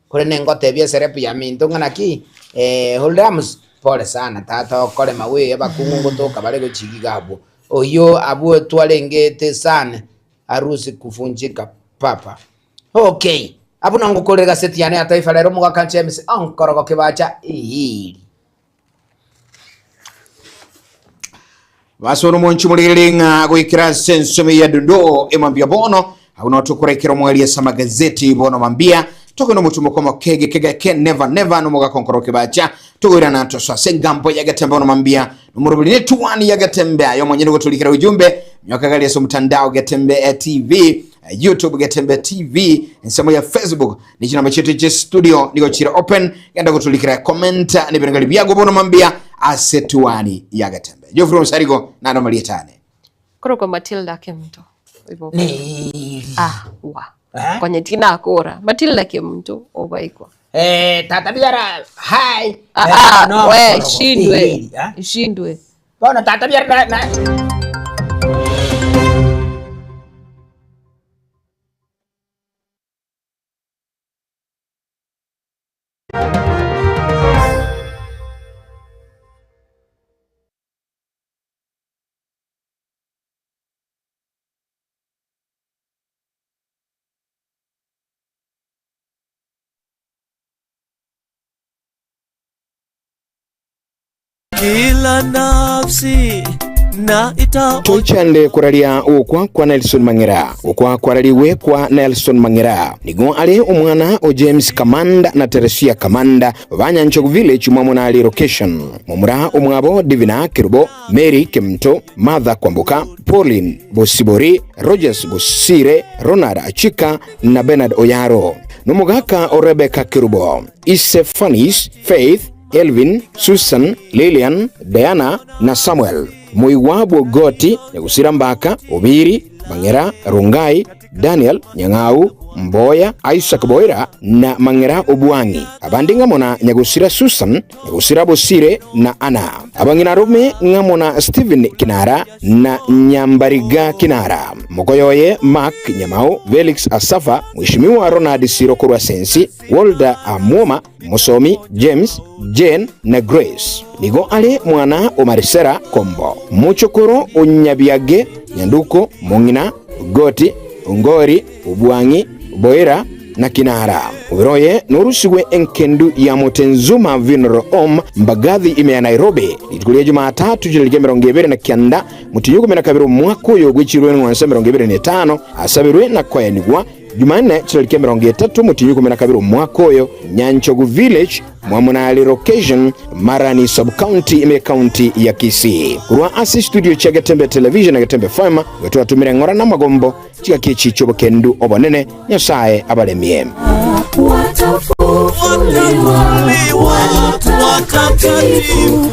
Speaker 3: Korende ngotebia eserebu yaminto ng'a naki, Holdamus, pole sana tata okorema wee abakungu ngotoka bare gochia iga abwo. Oyio abwo twarengete sana harusi kuvunjika papa. Okay, abwo nongokorera egaseti yane ya Taifa Lero omogaka James onkorogo kebacha eeri.
Speaker 1: Basoro omonchi morigererie ng'a goikera ase ensemo ya Dondoo emambia bono abwo noo tokorekera omweri ase amagazeti bono mambia togenda omotumoko omokege kegeke never never nomogaka onkoro kebacha togoirana toso ase engambo ya Getembe bono mambia nomoroberi netuwani ya Getembe aye omonyene gotorikera ujumbe nyoka gari ase omotandao Getembe TV YouTube Getembe TV ensemo ya Facebook Ne chinamba chiaito chie studio nigo chire open genda goturikera comment nebirengererio biago bono mambia ase tuani ya Getembe. Geoffrey Onsarigo naro marieta ane.
Speaker 2: Korokwa Matilda Kemunto. Oibo
Speaker 3: Neri.
Speaker 2: Ah, wa.
Speaker 3: Eh?
Speaker 2: Konye tinakora. Matilda Kemunto obaikwa.
Speaker 3: Eh, tata biara hi.
Speaker 2: Ah,
Speaker 3: Eh,
Speaker 2: ah,
Speaker 3: no,
Speaker 2: we,
Speaker 3: korogo.
Speaker 2: shindwe.
Speaker 3: Eri, eh?
Speaker 2: Shindwe.
Speaker 3: Bono tata biara na, na
Speaker 4: Kila nafsi na ita
Speaker 1: Tochande koraria ogokwa kwa Nelson Mang'era. Gokwa kwarariwe kwa Nelson Mang'era nigo are omwana o James Kamanda na Teresia Kamanda ba Nyanchogu Village Mwamonari Location. Momura omwabo Divina Kerubo, Mary Kemunto, Martha Kwamboka, Pauline Bosibori, Rogers Bosire, Ronald Achika na Bernard Oyaro. Nomogaka o Rebecca Kerubo, Ise Fanis, Faith, Elvin, Susan, Lilian, Diana na Samuel. Moigwa bw'Ogoti, Nyagusira Mbaka, Obiri, Mang'era, Rongai, Daniel, Nyang'au, Mboya, Isaac Boira na Mang'era Obwang'i. Abande ng'amo na Nyagusira Susan, Nyagusira Bosire na Anna. Abang'inarome ng'amo na Stephen Kinara na Nyambariga Kinara. Mokoyoye Mark Nyamau, Felix Asafa, Mweshimiwa Ronald Siro korwa Sensi, Walter Amwoma, Mosomi, James, Jane na Grace. Nigo are mwana o Marisera Kombo, mochokoro o Nyabiage, Nyanduko, Mong'ina, Goti, Ongori, Obwang'i, Boira na Kinara. Omobere oye norusigwe enkendu ya Motenzuma Funeral Home, Mbagathi ime ya Nairobi, rituko ria Jumatatu chirariki 29 motienyi 12 omwaka oyo bw'echirwe eng'wanso 25 asaberwe na koenigwa Jumanne chitariki 30 omotienyi 12 omwaka oyo, Nyanchogu Village, Mwamunali Location, Marani Sub-County ime County ya Kisii. Korwa ase studio chia Getembe Television na Getembe FM, igo twatumire eng'ora na amagombo chigaki echi chi'obokendu obonene. Nyasae abaremie.
Speaker 4: Watafufuliwa watakatifu.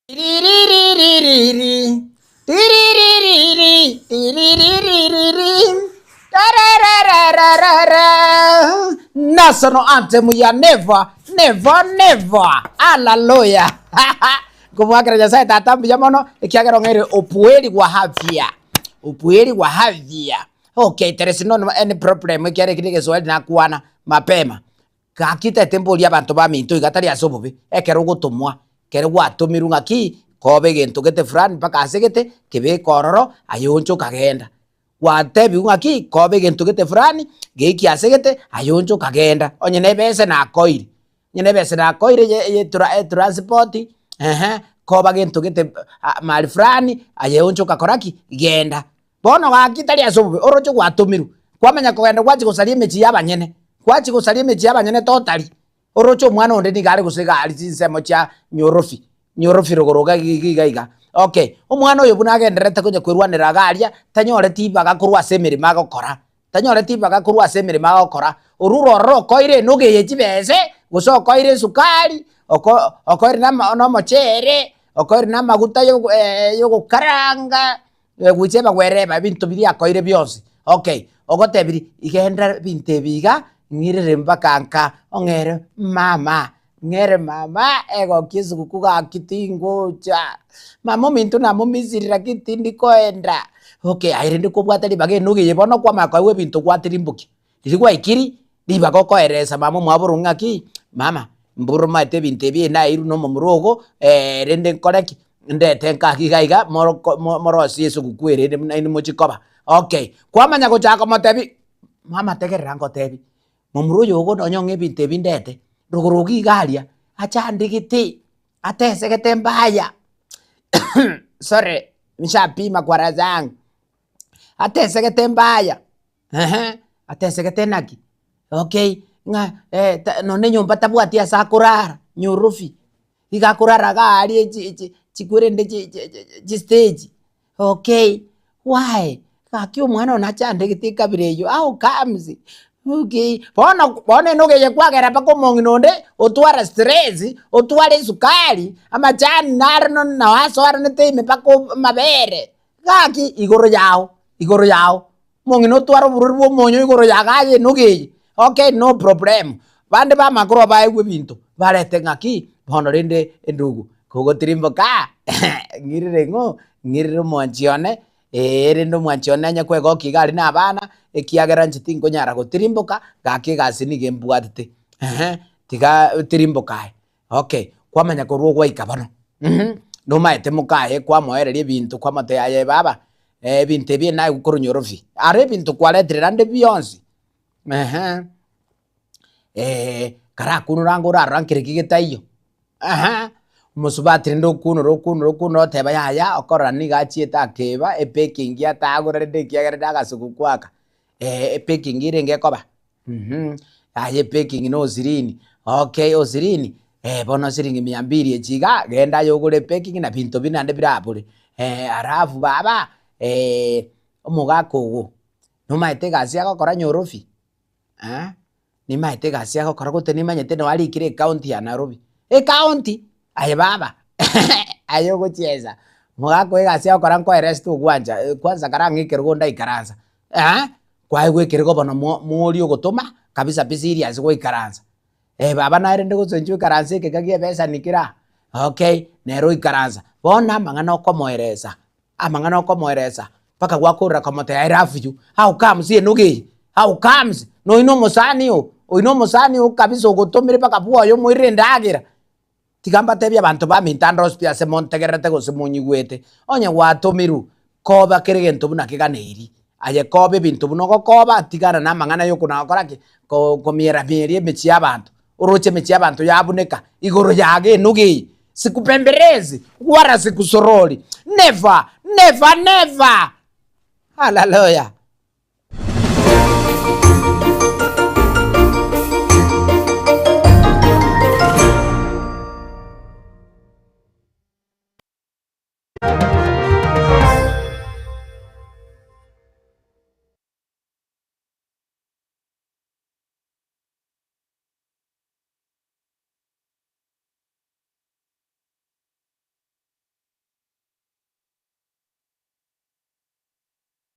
Speaker 3: Ririririri, ririririri, ririririri, rararararara. National anthem ya never, never, never. Hallelujah. Nkomwakera Nyasaye tata mbuya mono ekiagera ong'eire obuheri bwa afya. Obuheri bwa afya. Okay, there is no any problem ekiagera eki negeswahili nakwana mapema. Gaki tete mborie abanto baminto iga tari ase obobe, ekero ogotomwa, ekero gwatomirwe ng'aki, koba egento gete fulani mpaka ase gete, kebeke ororo, aye onche okagenda. Gwatebiwu ng'aki, koba egento gete fulani, geikie ase gete, aye onche okagenda. Onye na ebese nakoire, onye na ebese nakoire ye ye tra etransport, ehe, koba gento gete mahali fulani, aye onche okakora ki? Genda. Bono gaki tari ase obobe, oroche gwatomirwe, kwamanya kogenda gwachia gosaria emechie y'abanyene, gwachia gosaria emechie y'abanyene totari. Oroche omwana onde nigo are gose iga aria chinsemo chia nyorofi, nyorofi rogoro iga iga iga iga. Okay, omwana oyo buna agendererete konya kwerwanera iga aria, tanyoreti ribaga korwa ase emeremo agokora, tanyoreti ribaga korwa ase emeremo agokora, orure ororo okoire enogo eye chibese, gose okoire esukari, oko okoire na ama na omochere, okoire na amaguta yogo yogokaranga. Gochia ebagwere eba ebinto biria akoire bionsi, okay, ogotebirie, genda ebinto ebi iga, ng'irere mpaka nka, ong'ere mama, ng'ere mama, egokia esuguku gaki tingocha, mama ominto namomisiri lakini tindi koenda, okay aye rende kobwate ribaga enogi eye bono kwamanya koewa ebinto gwatirimbokia, riria gwaikiri, ribaga okoeresa mama omwabo ororo ng'aki, mama mboro omanyete ebinto ebi naeirwe na omomura ogo, rende nkore ki? Ndete nka iga iga moroko morosie esuguku ere ere buna inwe mochie koba. Okay, kwamanya gochaka komotebia, mama tegerera ngotebi, momura oyo ogo nonye ong'e ebinto ebi ndete, rogoro iga iga aria, achandegete, atesegete mbaya, sorry, nshapima kwa raha zangu, atesegete mbaya. Ehe, atesegete naki? Okay, ng'a nonye enyomba tabwati ase akorara, nyorofi, iga akorara iga aria chi chi chikwerende chi chi chi chistage, okay, why? Gaki omwana one achandegete ekabira eywo, how comes? Okay, bono bono enogo eye kwagera mpaka omong'ina onde, otwara stress, otware esukari, amachani naro nao asoaranete ime mpaka amabere. Gaki igoro yao, igoro yao, omong'ina otware oborwaire bwa omonyo igoro ya gaye enogo eye, okay no problem. Bande bamanya korwa baegwe ebinto, barete ng'aki, bono rende endugu, kogotirimboka ng'irire ng'o, ng'irire omwanchi one, eh rende omwanchi one onye kwegokia iga aria na abana, ekiagera inche tinkonyara gotirimboka, gaki egasi nigo embwatete, ehe, tiga otirimboka aye. Okay, kwamanya korwa ogwaika bono, nomaete mokaye kwamoereria ebinto kwamotebia aye baba, ebinto ebi naye korwa nyorobi, aro ebinto kwaretire naende bionsi, ehe, karakunora ango orarora nkere ki getaiyo, ehe, omosubati rende okunora okunora okunora oteba yaya okorora nigo achiete akeba epacking atagora rende ekiagera rende agasuguku aka, epacking erenge ekoba. Aye epacking na osirini, okay osirini, eh bono siringi mia mbili echi igaa, genda aye ogore epacking na binto binde naende birabore, alafu baba, omogaka ogo, nomaete egasi agokora nyorobi? Nimaete egasi agokora gose nimanyete noo arikire ecounty ya Nairobi, ecounty! Aye baba, aye ogochiesa, omogaka oyo egasi agokora nkoerese togwancha, kwanza karang'e ekerogo ndaikaransa. Kwaegwa ekerogo bono mo moria ogotoma, kabisa pi serious goikaransa. Baba naye rende gose inchuo oikaranse ekeka kia ebesani kere aa, okay, nere oikaransa. Bono amang'ana okomoeresa, amang'ana okomoeresa, mpaka gwakorera komotebia I love you, how comes enogo eye, how comes, na oyio na omosani oo, oyio na omosani oo kabisa ogotomire mpaka bwoye omoirere endagera. Tiga mbatebie abanto baminto ande onsi pi ase montegererete gose monyigwete, onye gwatomirwe koba kera egento buna keganeiri, aye koba ebinto buna ogokoba, tigana namang'ana y'okona gokora ki? Ko komiera-mieria emechie y'abanto, oroche emechie y'abanto yabuneka igoro yago enogo eye, sikupembelezi wala sikusorori, never, never, never! Haleluya!